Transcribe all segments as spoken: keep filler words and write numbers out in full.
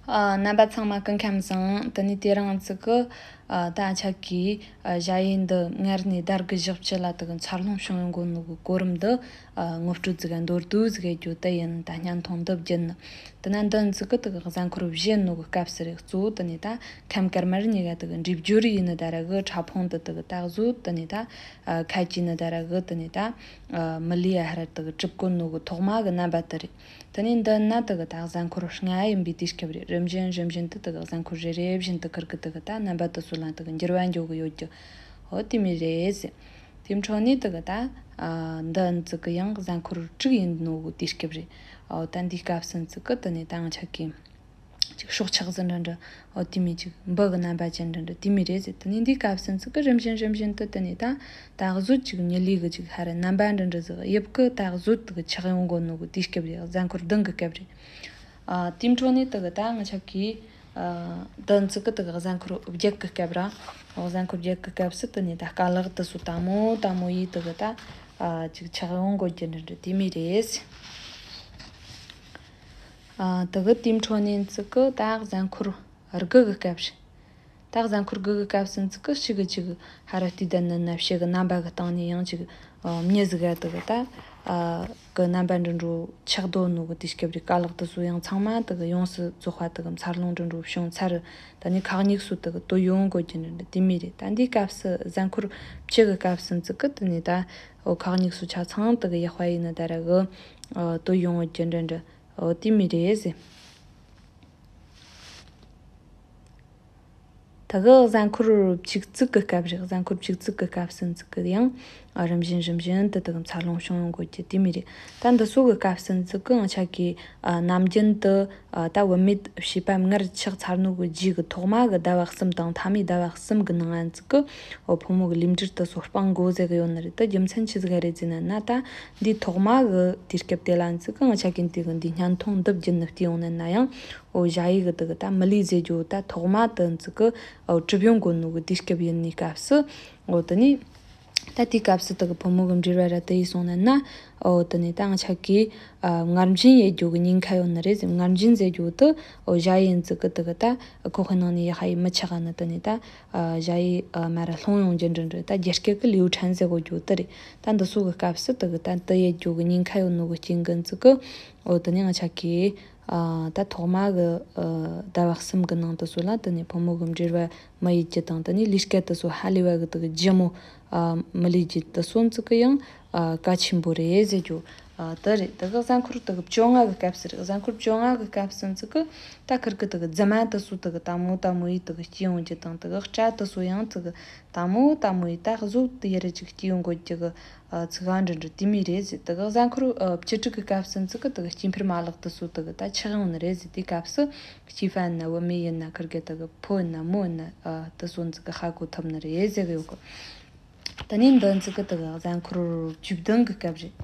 ཨ། རྣམ་པ་ཚང་མ་སྐུ་ཁམས་བཟང་། དེ་ནས་དེ་རིང་ཙི་གི་ཨ་ད་ཆ་གི་ཨ་ཞ་ཡི་འདི་སྔར་ནས་ཟླ་དགུ་བཞི་བཅུ་ལ་དེ་གི་འཚར་ལོངས་བྱུང་ཡོང་གོ་ནོ་གི་གོ་རིམ་འདི་ཨ་ངོ་སྤྲོད་ཙི་ག་མདོར་བསྡུས་ཙི་ག་རྒྱུ་དེ་ཡིན། ད་བརྙན་ཐུང་འདི་བརྒྱུད་ནི་དེ་ན་འདི་ཙི་གི་དེ་གི་གཟའ་འཁོར་བཞི་ནོ་གི་སྐབས་སུ་རེད། གཙོ་བོ་དེ་ནས་ད་ཁམས་དཀར་དམར་གཉིས་ཀ་དེ་གི་འགྲིབ་སྦྱོར་ཡིན་ནི་ད་ར་གི་ཕྲ་ཕུང་འདི་དེ་གི་ད་གཟོད་དེ་ནས་ད་ཨ་ཁ་ཅིག་ནི་ད་ར་གི་དེ་ནས་ད་ཨ་མི་ལུས་ཨ་ཧར་དེ་གི་གྲུབ་གོ་ནོ་གི་ཐོག་མ་གི་རྣམ་པ་དེ་རེད། དེ་ནས་འདི་ན་དེ་གི་ད་གཟའ་འཁོར་ལྔ་ཡིན་པའི་དུས་སྐབས་རེད། རིམ་བཞིན་རིམ་བཞིན་དུ་དེ་གི་གཟའ་འཁོར་རེ་རེ་བཞིན་དུ་ཁུར་གི་དེ་གི་ད་རྣམ་པ་དེ་ཚོ་ལ་དེ་གི་འགྱུར་བ་འགྱོ་གི་ཡོད་རྒྱུ། འོ་དེ་མོ་རེད་ཟེར། དེའི་འཕྲོ་ནས་དེ་གི་ད་ཨ་འདི་ཙི་གི་ཡང་གཟའ་འཁོར་དྲུག་ཡིན་ནོ་གི་དུས་སྐབས་རེད། འོ་ད་འདིའི་སྐབས་སུ་ཙི་གི་དེ་ནས་ད་ང་ཆ་གི་ཅིག་སྲོག་ཆགས་ཟིན་འདྲ་འདྲ། འོ་དེ་མོ་ཅིག་འབུ་གི་རྣམ་པ་ཅན་འདྲ་འདྲ་དེ་མོ་རེད་ཟེར། དེ་ནས་འདིའི་སྐབས་སུ་ཙི་གི་རིམ་བཞིན་རིམ་བཞིན་དུ་དེ་ནས་ད་ད་གཟོད་ཅིག་མི་ལུས་གི་ཅིག་ཧ་ར་རྣམ་པ་འདྲ་འདྲ་ཟིག་དབྱིབས་གི་ད་གཟོད་དེ་གི་ཆགས་ཡོང་གོ་ནོ་གི་དུས་སྐབས་རེད། གཟའ་འཁོར་བདུན་གི་སྐབས་རེད། ཨ་དེའི་འཕྲོ་ནས་དེ་གི་ད་ང་ཆ་གི་ཨ་འདི་ཙི་གི་དེ་གི་གཟའ་འཁོར་བརྒྱད་གི་སྐབས་ར། འོ་གཟའ་འཁོར་བརྒྱད་གི་སྐབས་སུ་དེ་ནས་ད་རྐང་ལག་དེ་ཚོ་དང་མོ་དང་མོ་ཡིས་དེ་གི་ད་ཨ་ཅིག་ཆགས་ཡོང་གོ་རྒྱུ་འདྲ་འདྲ་དེ་མོ་རེད། ཨ་དེ་གི་དེའི་འཕྲོ་ནས་ཙི་གི་ད་གཟའ་འཁོར་དགུ་གི་སྐབས་རེད། ད་གཟའ་འཁོར་དགུ་གི་སྐབས་སུ་ཙི་གི་ཞིག་གི་ཅིག་ཧ་ར་ཏི་ད་ནི་ན་ཕྱི་གི་རྣམ་པ་གི་སྟེང་ནས་ཡང་ཅིག་ཨ་མྱི་ཟིག་ག་དེ་གི་ད་ཨ་གི་རྣམ་པ་འདྲ་འདྲ་ཆགས་དོ་ནོ་གི་དུས་སྐབས་རེད། རྐང་ལག་དེ་ཚོ་ཡང་ཚང་མ་དེ་གི་ཡོངས་སུ་རྫོགས་པ་དེ་གི་འཚར་ལོངས་འདྲ་འདྲ་བྱུང་ཚར། ད་ནི་ཁ་སྙིགས་སུ་དེ་གི་དུ་ཡོང་གོ་རྒྱུ་འདྲ་འདྲ་དེ་མོ་རེད། ད་འདིའི་སྐབས་སུ་གཟའ་འཁོར་བཅུ་གི་སྐབས་སུ་ཙི་གི་དེ་ནས་ད་འོ་ཁ་སྙིགས་སུ་ཆ་ཚང་དེ་གི་ཡག་པ་ཡིན་ནི་ད་ར་གི་ཨ་དུ་ཡོང་གོ་རྒྱུ་འདྲ་འདྲ། འོ་དེ་མོ་རེད་ཟེར། ད་གི་གཟའ་འཁོར་བཅུ་གཅིག་གི་སྐབས་རེད། གཟའ་འཁོར་བཅུ་གཅིག་གི་སྐབས་སུ་ཙི་གི་ཡང་ཨ་རིམ་བཞིན་རིམ་བཞིན་དུ་དེ་གི་འཚར་ལོངས་བྱུང་ཡོང་གོ་རྒྱུ་དེ་མོ་རེད། ད་འདི་ཚོ་གི་སྐབས་སུ་ཙི་གི་ང་ཆ་གི་ཨ་ནམ་རྒྱུན་དུ་ཨ་ད་བུད་མེད་བྱིས་པ་མངལ་ཆགས་ཚར་ནོ་གི་རྗེས་གི་ཐོག་མ་གི་ཟླ་བ་གསུམ་དང་མཐའ་མའི་ཟླ་བ་གསུམ་གི་ནང་ང་ཙི་གི་འོ་ཕོ་མོ་གི་ལུས་འབྲེལ་དེ་ཚོ་སྤང་དགོས་ཟེར་གི་ཡོད་ནི་རེད། ད་རྒྱུ་མཚན་ཆི་ཟིག་རེད་ཟེར་ན་ན་ད་འདིའི་ཐོག་མ་གི་དུས་སྐབས་དེ་ལ་ཙི་གི་ང་ཆ་གི་འདི་གི་འདི་བརྙན་ཐུང་འདི་བརྒྱུད་ནས་བལྟས་ཡོང་ནི་ན་ཡང་འོ་ཞ་ཡི་གི་དེ་གི་ད་མི་ལུས་ཟེར་རྒྱུ་ད་ཐོག་མ་དེ་ཙི་གི་འོ་གྲུབ་ཡོང་གོ་ནོ་གི་དུས་སྐབས་ཡིན་ནི་སྐབས་སུ་འོ་དེ་ནི་ད་དེའི་སྐབས་སུ་དེ་གི་ཕོ་མོ་གི་འབྲེལ་བ་ར་དེ་ཡིས་སོང་ནི་ན་འོ་དེ་ནི་ད་ང་ཆ་གི་ཨ་ངར་འབྱིན་ཡེད་རྒྱུ་གི་ཉེན་ཁ་ཡོད་ནི་རེད་ཟེར། ངར་འབྱིན་ཟེར་རྒྱུ་དེ་འོ་ཞ་ཡི་ཙི་གི་དེ་གི་ད་ཁོ་ཁོ་ནང་ནས་ཡ་ཧ་ཡི་མི་ཆགས་ནི་དེ་ནི་ད་ཨ་ཞ་ཡི་ཨ་མ་ར་ལྷུང་ཡོང་རྒྱུ་འདྲ་འདྲ། ད་རྒྱ་སྐད་གི་ལིའུ་ཁྲན་ཟེར་གོ་རྒྱུ་དེ་རེད། ད་འདི་ཚོ་གི་སྐབས་སུ་དེ་གི་ད་དེ་ཡེད་རྒྱུ་གི་ཉེན་ཁ་ཡོད་ནོ་གི་རྐྱེན་གི་ཙི་གི་འོ་དེ་ནི་ང་ཆ་གི་ཨ་ད་ཐོག་མ་གི་ཨ་ཟླ་བ་གསུམ་གི་ནང་དུ་སོ་ལ་དེ་ནས་ཕོ་མོ་གི་འབྲེལ་བ་མ་ཡིད་ཀྱི་དང་དེ་ནས་ལུས་སྐད་དུ་སོ་ཧ་ལས་བ་གི་དེ་གི་ལྗིད་མོ་ཨ་མི་ལུས་ཀྱི་དུ་སོ་ཙི་གི་ཡང་ཨ་གལ་ཆེན་པོ་རེད་ཟེར་རྒྱུ་ཨ་དེ་རེད། དེ་གི་གཟའ་འཁོར་དེ་གི་བཅོ་ལྔ་གི་སྐབས་སུ་རེད། གཟའ་འཁོར་བཅོ་ལྔ་གི་སྐབས་སུ་ཙི་གི་ད་ཁུར་གི་དེ་གི་རྫི་མ་དུ་སོ་དེ་གི་དང་མོ་དང་མོ་ཡིས་དེ་གི་སྐྱེ་ཡོང་རྒྱུ་དང་དེ་གི་སྤྲ་དུ་སོ་ཡང་དེ་གི་དང་མོ་དང་མོ་ཡིས་ད་གཟོད་དེ་ཡ་རེ་ཅིག་སྐྱེ་ཡོང་དགོས་རྒྱུ་གི་ཨ་ཚིག་ཨང་འདྲ་འདྲ་དེ་མོ་རེད་ཟེར། དེ་གི་གཟའ་འཁོར་ཨ་བཅུ་དྲུག་གི་སྐབས་སུ་ཙི་གི་དེ་གི་སྐྱེ་འཕེལ་མ་ལག་དུ་སོ་དེ་གི་ད་ཆགས་ཡོང་ནི་རེད་ཟེར། དེའི་སྐབས་སུ་སྐྱེས་པ་ཡིན་ན་བུད་མེད་ཡིན་ན་ཁུར་གི་དེ་གི་ཕོ་ཡིན་ན་མོ་ཡིན་ན་ཨ་དུ་སོ་ཙི་གི་ཧ་གོ་ཐུབ་ནི་རེད་ཟེར་གི་ཡོད་གི། དེ་ནས་འདི་ཙི་གི་དེ་གི་གཟའ་འཁོར་བཅུ་བདུན་གི་སྐབས་རེད།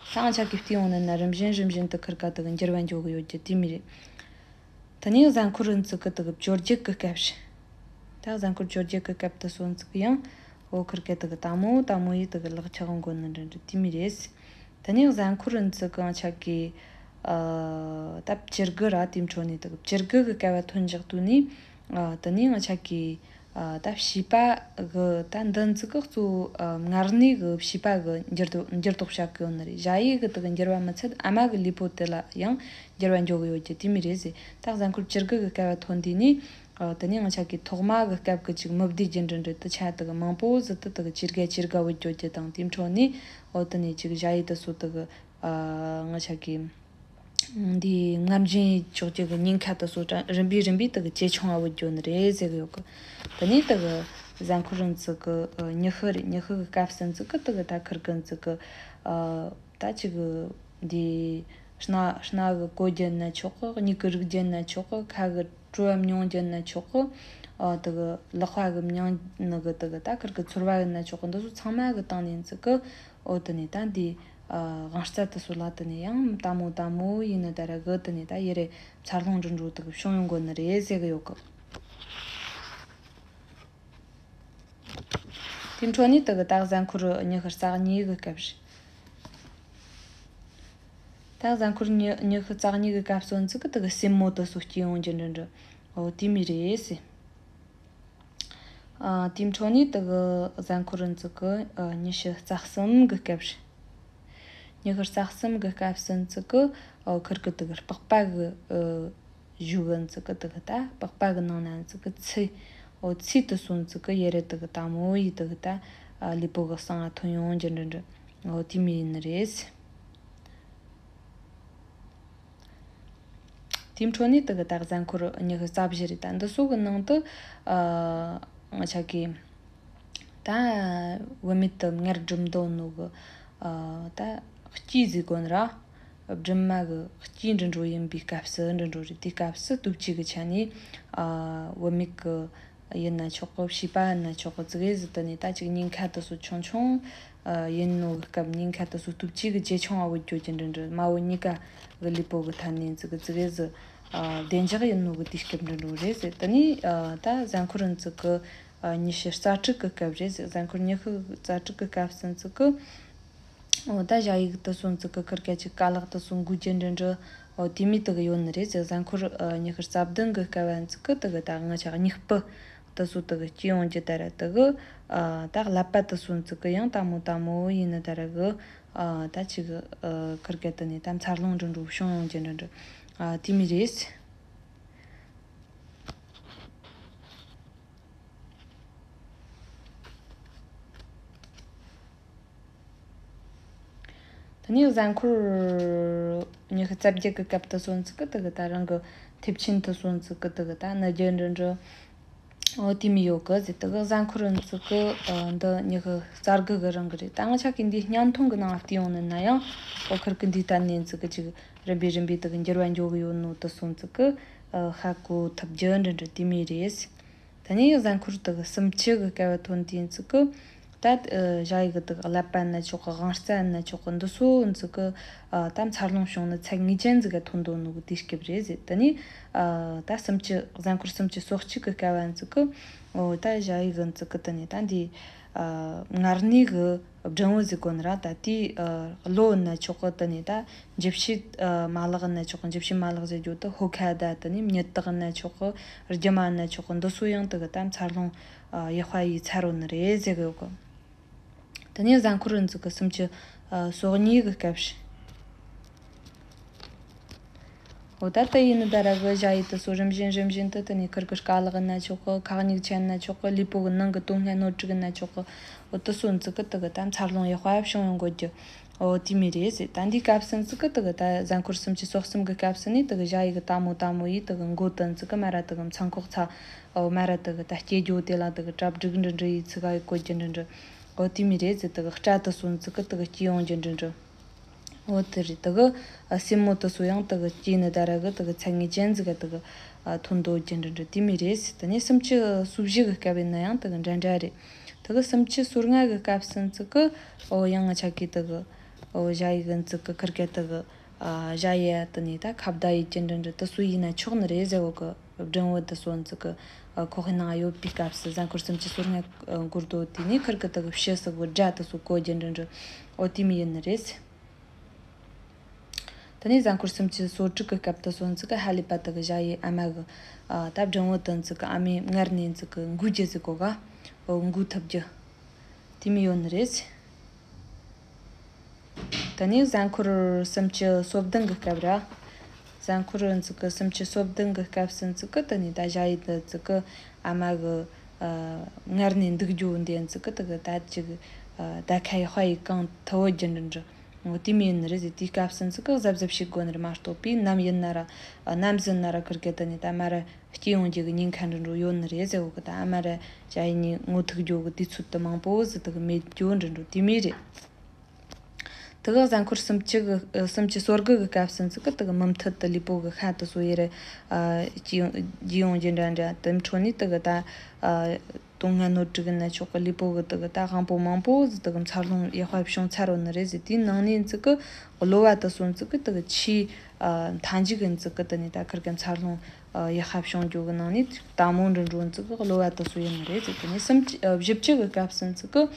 ད་ང་ཆ་གི་བལྟས་ཡོང་ནི་ན་རིམ་བཞིན་རིམ་བཞིན་དུ་ཁུར་གི་དེ་གི་འགྱུར་བ་འགྱོ་གི་ཡོད་རྒྱུ་དེ་མོ་རེད། དེ་ནས་གཟའ་འཁོར་རིན་ཙི་གི་དེ་གི་བཅོ་བརྒྱད་གི་སྐབས་རེད། ད་གཟའ་འཁོར་བཅོ་བརྒྱད་གི་སྐབས་དུ་སོ་ཙི་གི་ཡང་འོ་ཁུར་གི་དེ་གི་དང་མོ་དང་མོ་ཡིས་དེ་གི་ལག་ཆགས་འགོ་ནི་འདྲ་འདྲ་དེ་མོ་རེད། དེ་ནས་གཟའ་འཁོར་རིན་ཙི་གི་ང་ཆ་གི་ཨ་ད་བཅུ་དགུ་ར་དེའི་འཕྲོ་ནས་དེ་གི་བཅུ་དགུ་གི་སྐབས་ཐོན་འཇག་དུས་ནས་ཨ་དེ་ནས་ང་ཆ་གི་ཨ་ད་བྱིས་པ་གི་ད་འདི་ཙི་གི་གཙོ་བོ་ཨ་མངལ་གནས་གི་བྱིས་པ་གི་འགྱུར་ལྡོག་འགྱུར་ལྡོག་བྱ་གི་ཡོད་ནི་རེད། ཞ་ཡི་གི་དེ་གི་འགྱུར་བ་མི་ཚད་ཨ་མ་གི་ལུས་པོ་དེ་ལ་ཡང་འགྱུར་བ་འགྱོ་གི་ཡོད་རྒྱུ་དེ་མོ་རེད་ཟེར། ད་གཟའ་འཁོར་བཅུ་དགུ་གི་སྐབས་ཐོན་དུས་ནས་ཨོ་དེ་ནས་ང་ཆ་གི་ཐོག་མ་གི་སྐབས་ཀྱི་ཅིག་མི་བདེ་རྒྱུ་འདྲ་འདྲ་དུ་ཆ་དེ་གི་མང་པོ་ཟིག་དུ་དེ་གི་ཇེ་དགའ་ཇེ་དགའ་བུད་འགྱོ་རྒྱུ་དང་དེའི་འཕྲོ་ནས་ཨོ་དེ་ནས་ཅིག་ཞ་ཡི་དུ་སོ་དེ་གི་ཨ་ང་ཆ་གི་འདི་ངར་འབྱིན་ཡེད་ཆོག་རྒྱུ་གི་ཉེན་ཁ་དུ་སོ་གྲ་རིམ་པས་རིམ་པས་དེ་གི་ཇེ་ཆུང་བ་བུད་འགྱོ་ནི་རེད་ཟེར་གི་ཡོད་གི། དེ་ནས་དེ་གི་གཟའ་འཁོར་རིན་ཙི་གི་ཨ་ཉི་ཤུ་རེད། ཉི་ཤུ་གི་སྐབས་སུ་ཙི་གི་དེ་གི་ད་ཁུར་གི་ཙི་གི་ཨ་ད་ཅིག་གི་འདི་སྣ་སྣ་གི་གོ་རྒྱུ་ན་ཆོག་གི། མྱིག་གི་རིག་རྒྱུ་ན་ཆོག་གི། ཁ་གི་བྲོ་བ་མྱོང་རྒྱུ་ན་ཆོག་གི། ཨ་དེ་གི་ལག་པ་གི་མྱོང་ནི་གི་དེ་གི་ད་ཁུར་གི་ཚོར་བ་ཡིན་ན་ཆོག་གི། འདི་ཚོ་ཚང་མ་གི་སྟེང་ནས་ཙི་གི་ཨོ་དེ་ནས་ད་འདི་ཨ་དབང་རྩ་དེ་ཚོ་ལ་དེ་ནས་ཡང་དང་མོ་དང་མོ་ཡིན་ནི་ད་ར་གི་དེ་ནས་ད་ཡེ་རེ་འཚར་ལོངས་འགྲོ་འགྲོ་དེ་གི་བྱུང་ཡོང་གོ་ནི་རེད་ཟེར་གི་ཡོད་གི། དེ་འཕྲོ་ནས་དེ་གི་ད་གཟའ་འཁོར་ཉི་ཤུ་རྩ་གཉིས་གི་སྐབས་རེད། ད་གཟའ་འཁོར་ཉི་ཉི་ཤུ་རྩ་གཉིས་ཀྱི་སྐབས་སུ་ཙི་གི་དེ་གི་སྲིན་མོ་དེ་སུ་སྐྱེ་ཡོང་རྒྱུ་འདྲ་འདྲ། འོ་དེ་མོ་རེད་ཟེར། ཨ་དེའི་འཕྲོ་ནས་དེ་གི་གཟའ་འཁོར་ཙི་གི་ཨ་ཉི་ཤུ་རྩ་གསུམ་གི་སྐབས་རེད། ཉི་ཤུ་རྩ་གསུམ་གི་སྐབས་སུ་ཙི་གི་ཨ་ཁིར་གི་དེ་གི་པགས་པ་གི་ཨ་གཞུག་གི་ཙི་གི་དེ་གི་ད་པགས་པ་གི་ནང་ན་ཙི་གི་ཚི། ཨོ་ཚི་དེ་སོང་ཙི་གི་ཡེ་རེ་དེ་གི་དྭངས་མོ་ཡི་དེ་གི་ད་ཨ་ལུས་པོ་གི་གསང་ང་ཐོན་ཡོང་རྒྱུ་འདྲ་འདྲ། ཨོ་དེ་མོ་ཡིན་ནི་རེད། དེའི་འཕྲོ་ནས་དེ་གི་ད་གཟའ་འཁོར་ཉི་ཤུ་རྩ་བཞི་རེད། ད་འདི་སོགས་ཀྱི་ནང་དུ་ཨ་ང་ཆ་གི་ད་བུད་མེད་དུ་མངལ་སྦྲུམ་འདོན་ནོ་གི་ཨ་ད་སྐྱེས་ཟིག་གོ་ན་ར། སྦྲུམ་མ་གི་སྐྱེས་འགྲོ་འགྲོ་ཡིན་པའི་སྐབས་སུ་འགྲོ་འགྲོ་རེད། དེའི་སྐབས་སུ་དུས་གཅིག་གི་ཆ་ནས་ཨ་བུད་མེད་གི་ཡིན་ན་ཆོག་གི། བྱིས་པ་ཡིན་ན་ཆོག་གི། ཙི་གེ་ཟིག་དེ་ནས་ད་ཅིག་ཉེན་ཁ་དེ་སོ་ཆུང་ཆུང་ཨ་ཡིན་ནོ་གི་སྐབས། ཉེན་ཁ་དེ་སོ་སྟོབས་ཆེ་གི་ཇེ་ཆུང་ཨ་བུད་རྒྱུ་ཅི་འདྲ་འདྲ། མ་བུ་གཉིས་ཀ་གི་ལུས་པོ་གི་ཐད་ནས་ཙི་གེ་ཙི་གེ་ཟིག་ཨ་བདེ་འཇགས་ཡིན་ནོ་གི་དུས་སྐབས་འདྲ་འདྲ་རེད་ཟེར། དེ་ནས་ཨ་ད་གཟའ་འཁོར་ཙི་གི་ཨ་ཉི་ཤུ་རྩ་དྲུག་གི་སྐབས་རེད་ཟེར། གཟའ་འཁོར་ཉི་ཤུ་རྩ་དྲུག་གི་སྐབས་སུ་ཙི་གི་འོ་ད་ཞ་ཡི་གི་དེ་སོང་ཙི་གི་ཁིར་ཀ་ཅིག་ཀ་ལག་དེ་སོང་འགུལ་རྒྱུ་འདྲ་འདྲ། འོ་དེ་མོ་དེ་གི་ཡོད་ནི་རེད་ཟེར། གཟའ་འཁོར་ཨ་ཉི་ཤུ་རྩ་བདུན་གི་སྐབས་བ་ཙི་གི་དེ་གི་ད་ང་ཆ་སྨྱུག་པོ་དེ་སོ་དེ་གི་སྐྱེ་ཡོང་རྒྱུ་ད་ར་དེ་གི་ཨ་ད་ཀླད་པ་དེ་སོང་ཙི་གི་ཡང་དྭངས་མོ་དྭངས་མོ་ཡིན་ནི་ད་ར་གི་ཨ་ད་ཅིག་ཨ་ཁིར་ཀ་དེ་ནས་ད་འཚར་ལོངས་འདྲ་འདྲ་བྱུང་ཡོང་རྒྱུ་འདྲ་འདྲ། ཨ་དེ་མོ་རེད། དེ་ནས་གཟའ་འཁོར་ཉི་ཤུ་རྩ་བརྒྱད་ཀྱི་སྐབས་དེ་སོང་ཙི་གི་དེ་གི་ད་རང་གི་མཐེབ་ཆེན་དེ་སོང་ཙི་གི་དེ་གི་ད་ནི་རྒྱུ་འདྲ་འདྲ། འོ་དེ་མོ་ཡོད་གི་ཟེར། དེ་གི་གཟའ་འཁོར་ཙི་གི་ཨ་འདི་ཉི་ཤུ་རྩ་དགུ་གི་རིང་གི་རེད། ད་ང་ཆ་གི་འདི་བརྙན་ཐུང་གི་ནང་བལྟས་ཡོང་ནི་ན་ཡང་འོ་ཁིར་གི་འདི་ལྟ་ནས་ཙི་གི་ཅིག་རིམ་པས་རིམ་པས་དེ་གི་འགྱུར་བ་འགྱོ་གི་ཡོད་ནོ་དེ་སོང་ཙི་གི་ཨ་ཧ་གོ་ཐུབ་རྒྱུ་འདྲ་འདྲ་དེ་མོ་རེད། དེ་ནས་གཟའ་འཁོར་དེ་གི་སུམ་ཅུ་གི་སྐབས་ཐོན་དུས་ཙི་གི་ད་ཨ་ཞ་ཡི་གི་དེ་གི་ཀླད་པ་ན་ཆོག་གི། དབང་རྩ་ན་ཆོག་གི། འདི་སོ་ཙི་གི་ཨ་ད་འཚར་ལོངས་བྱུང་ནི་ཚད་ངེས་ཅན་ཟིག་ག་ཐོན་འདོད་ནོ་གི་དུས་སྐབས་རེད་ཟེར། དེ་ནས་ཨ་ད་སུམ་ཅུ་གཟའ་འཁོར་སུམ་ཅུ་སོ་གཅིག་གི་སྐབས་ཙི་གི་འོ་ད་ཞ་ཡི་གི་ཙི་གི་དེ་ནས་ད་འདི་ཨ་མངལ་གནས་གི་སྦྲང་བུ་ཟིག་གོ་ན་ར། ད་དེའི་ཨ་གློ་ན་ཆོག་གི། དེ་ནས་ད་འཇུ་བྱེད་ཨ་མ་ལག་ན་ཆོག་གི། འཇུ་བྱེད་མ་ལག་ཟེར་རྒྱུ་དེ་ཕོ་ཁ་ད་དེ་ནས་མྱི་དག་ན་ཆོག་གི། རྒྱུ་མ་ན་ཆོག་གི། འདི་སོ་ཡང་དེ་གི་ད་འཚར་ལོངས་ཨ་ཡག་པ་ཡས་ཚར་ཡོད་ནི་རེད་ཟེར་གི་ཡོད་གི། དེ་ནས་གཟའ་འཁོར་ཙི་གི་སུམ་ཅུ་ཨ་སོ་གཉིས་གི་སྐབས་ཤིག་འོ་ད་ལྟ་ཡིན་ནི་ད་ར་གི་ཞ་ཡི་དེ་སོ་རིམ་བཞིན་རིམ་བཞིན་དུ་དེ་ནས་ཁིར་གི་རྐ་ལག་ན་ཆོག་གི། ཁ་སྙིགས་ཆ་ན་ཆོག་གི། ལུས་པོ་གི་ནང་གི་དོན་ལྔ་སྣོད་དྲུག་ན་ཆོག་གི། འོ་དེ་སོ་ཙི་གི་དེ་གི་ད་འཚར་ལོངས་ཡག་པ་བྱུང་ཡོང་དགོས་རྒྱུ་འོ་དེ་མོ་རེད་ཟེར། ད་འདི་སྐབས་སུ་ཙི་གི་དེ་གི་ད་གཟའ་འཁོར་སུམ་ཅུ་སོ་གསུམ་གི་སྐབས་སུ་ནས་དེ་གི་ཞ་ཡི་གི་དྭངས་མོ་དྭངས་མོ་ཡིས་དེ་གི་མགོ་དེ་ཙི་གི་མ་ར་དེ་གི་མཚང་ཁོག་ཚ། འོ་མ་ར་དེ་གི་ད་སྐྱེ་རྒྱུ་དེ་ལ་དེ་གི་གྲ་སྒྲིག་འདྲ་འདྲ་ཡས་ཚིག་ག་ཡི་གོ་རྒྱུ་འདྲ་འདྲ། འོ་དེ་མོ་རེད་ཟེར། དེ་གི་སྐྲ་དེ་སོ་ཙི་གི་དེ་གི་སྐྱེ་ཡོང་རྒྱུ་འདྲ་འདྲ། འོ་དེ་རེད། དེ་གི་ཨ་སྲིན་མོ་དེ་སོ་ཡང་དེ་གི་སྐྱེས་ནི་ད་ར་གི་དེ་གི་ཚད་ངེས་ཅན་ཟིག་ག་དེ་གི་ཨ་ཐོན་འདོད་རྒྱུ་འདྲ་འདྲ་དེ་མོ་རེད། དེ་ནས་སུམ་ཅུ་སོ་བཞི་གི་སྐབས་ཡིན་ན་ཡང་དེ་གི་འདྲ་འདྲ་རེད། དེ་གི་སུམ་ཅུ་སོ་ལྔ་གི་སྐབས་སུ་ཙི་གི་འོ་ཡང་ང་ཆ་གི་དེ་གི་འོ་ཞ་ཡི་གི་ཙི་གི་ཁིར་ག་དེ་གི་ཨ་ཞ་ཡི་དེ་ནས་ད་ཁ་བརྡ་ཡས་རྒྱུ་འདྲ་འདྲ་དེ་སོ་ཡིན་ན་ཆོག་ནི་རེད་ཟེར་གོ་གི། སྦྲང་བུ་དེ་སོ་ཙི་གི་ཨ་ཁོག་གི་ནང་ཡོད་པའི་སྐབས་སུ་གཟའ་འཁོར་སུམ་ཅུ་སོ་ལྔ་ཨ་འགོར་འདུག་དེ་ནས་ཁིར་གི་དེ་གི་ཕྱི་སུ་གི་སྒྲ་དེ་སོ་གོ་རྒྱུ་འདྲ་འདྲ་འོ་དེ་མོ་ཡིན་ནི་རེད། དེ་ནས་གཟའ་འཁོར་སུམ་ཅུ་སོ་དྲུག་གི་སྐབས་དེ་སོ་ཙི་གི་ཧ་ལས་པ་དེ་གི་ཞ་ཡི་ཨ་མ་གི་ཨ་ད་སྦྲང་བུ་དེ་ཙི་གི་ཨ་མའི་མངལ་ནས་ཙི་གི་འགུལ་རྒྱུ་ཟིག་གོ་ག། འོ་འགུལ་ཐུབ་རྒྱུ་དེ་མོ་ཡོད་ནི་རེད། དེ་ནས་གཟའ་འཁོར་སུམ་ཅུ་སོ་བདུན་གི་སྐབས་ར། གཟའ་འཁོར་ཙི་གི་སུམ་ཅུ་སོ་བདུན་གི་སྐབས་སུ་ཙི་གི་དེ་ནས་ད་ཞ་ཡི་དེ་ཙི་གི་ཨ་མ་གི་ཨ་མངལ་ནས་འདུག་རྒྱུ་འདི་ཙི་གི་དེ་གི་ད་ཅིག་ཨ་ད་ཁ་ཡི་དཔའ་ཡི་གང་ཐུ་བོ་རྒྱུ་འདྲ་འདྲ། འོ་དེ་མོ་ཡིན་ནི་རེད་ཟེར། དེའི་སྐབས་སུ་ཙི་གི་གཟབ་གཟབ་བྱེད་དགོས་ནི་རེད་མ་གཏོགས་པས་ནམ་ཡིན་ན་ར་ཨ་ནམ་ཟིན་ན་ར་ཁིར་གི་དེ་ནས་ད་མ་ར་སྐྱེ་ཡོང་རྒྱུ་གི་ཉེན་ཁ་འདྲ་འདྲ་ཡོད་ནི་རེད་ཟེར་གོ་གི། ད་ཨ་མ་ར་ཞ་ཡི་གཉིས་ངོ་ཐུག་རྒྱུ་གི་དུས་ཚོད་དེ་མང་པོ་ཟིག་དེ་གི་མེད་རྒྱུ་འདྲ་འདྲ་དེ་མོ་རེད། དེ་གི་གཟའ་འཁོར་སུམ་ཅུ་གི་ཨ་སུམ་ཅུ་སོ་དགུ་གི་སྐབས་སུ་ཙི་གི་དེ་གི་མུ་མཐུད་དུ་ལུས་པོ་གི་ཤ་དེ་སོ་ཡེ་རེ་ཨ་སྐྱེ་ཡོང་རྒྱུ་འདྲ་འདྲ། དེ་འཕྲོ་ནས་དེ་གི་ད་ཨ་དོན་ལྔ་སྣོད་དྲུག་ན་ཆོག་གི། ལུས་པོ་གི་དེ་གི་ད་དབང་པོ་མང་པོ་ཟིག་དེ་གི་འཚར་ལོངས་ཡག་པ་བྱུང་ཚར་ཡོད་ནི་རེད་ཟེར། དེའི་ནང་ནས་ཙི་གི་གློ་བ་དེ་སོ་ཙི་གི་དེ་གི་ཆེས་ཨ་མཐའ་མཇུག་གི་ཙི་གི་དེ་ནས་ད་ཁིར་གི་འཚར་ལོངས་ཨ་ཡག་པ་བྱུང་རྒྱུ་གི་ནང་ནས་དང་མོ་འདྲ་འདྲ་ཙི་གི་གློ་བ་དེ་སོ་ཡིན་ནི་རེད་ཟེར། དེ་ནས་སུམ་ཅུ་ཨ་བཞི་བཅུ་གི་སྐབས་སུ་ཙི་གི་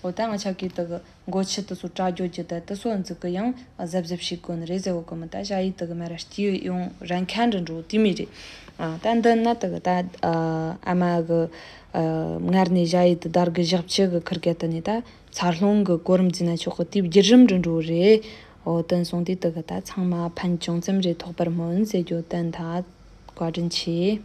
འོ་ད་ང་ཆ་གི་དག་མགོ་ཆུ་དུ་སུ་བཀྲ་རྒྱོ་ཅི་ད་དུ་སོ་འཛི་གི་ཡང་གཟབ་གཟབ་ཞིག་གོ་ནི་རེད་ཟེར་བོ་གི་མི་ད་ཞ་ཡི་དག་མ་ར་སྐྱི་ཡོང་རན་ཁན་རི་འགྲོ་དེ་མི་རེད། ཨ་ད་འདི་ན་དག་ད་ཨ་མ་གི་ཨ་ངར་ནས་ཞ་ཡི་དུ་དར་གི་ཞག་ཆི་གི་ཁིར་གེ་ད་ནི་ད་འཚར་ལོངས་གི་གོ་རིམ་འཛི་ན་ཆོག་གི་དེ་བརྒྱུད་རིམ་རི་འགྲོ་རེད། འོ་དེ་སོང་དེ་དག་ད་ཚང་མ་ཕན་ཅུང་ཙམ་རེ་ཐོགས་པར་སྨོན་ཟེར་རྒྱོ་དེ་ད་བཀའ་དྲིན་ཆེ།